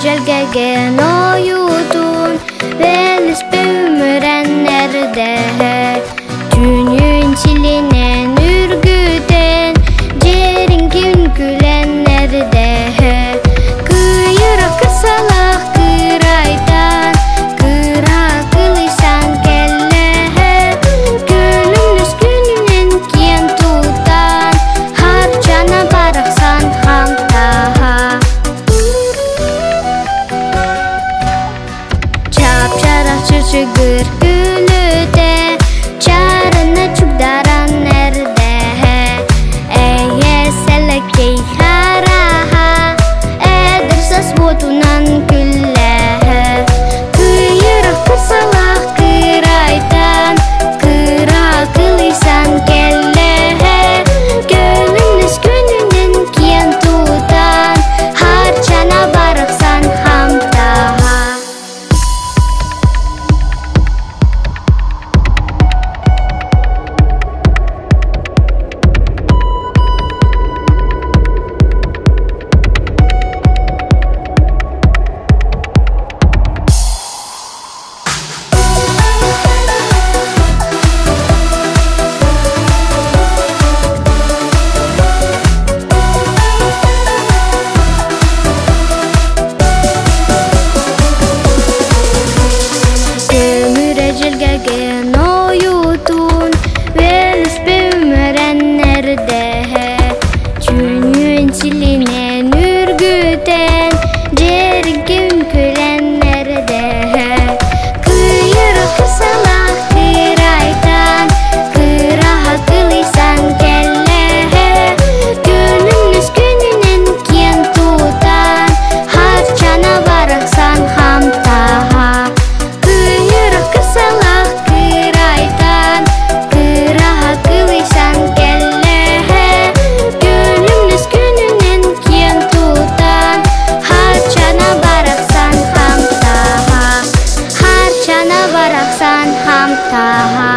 Дьэлгэгэн ойуутун Бэлиспэ үмүрэн эрдэһэ Түүнүн силинэн үргүтэн Дьэриҥкин күлэн эрдэһэ Кыйыра кырсалаах кырайтан Кыра кылыйсан кэллэһэ Күлүмнэс күнүнэн киэн туттан Харчана барахсан хамтаһа. Чап-чарах чычыгыр күлүтэ, Чарына чугдаран эрдэһэ, Эйэ сэлэкэй хараһа, Эдэр сас уотунан күллэһэ. Кыйырах кырсалаах кырайтан, Кыра кылыйсан кэллэһэ, Көлүннэс күнүнэн киэн тутан, Харчана барахсан хамтаһа. Көмүр эдьилгэгин ойуутун Велеспе үмүрэн эрдэһэ Түүнүн силинэн үргүтэн Дьэргин күлэн эрдэһэ Кыйыр кысалаах кырайтан Кыраһа кылыйсан кэллэһэ Күнүмнүс күнүнэн киэн тутан Харчана барахсан хамтаһа Кыйыр кысалаах кырайтан Кыраһа кылыйсан кэллэһэ Күнүмнүс күнүнэн киэн тутан Харчана барахсан хамтаһа Харчана барахсан хамтаһа.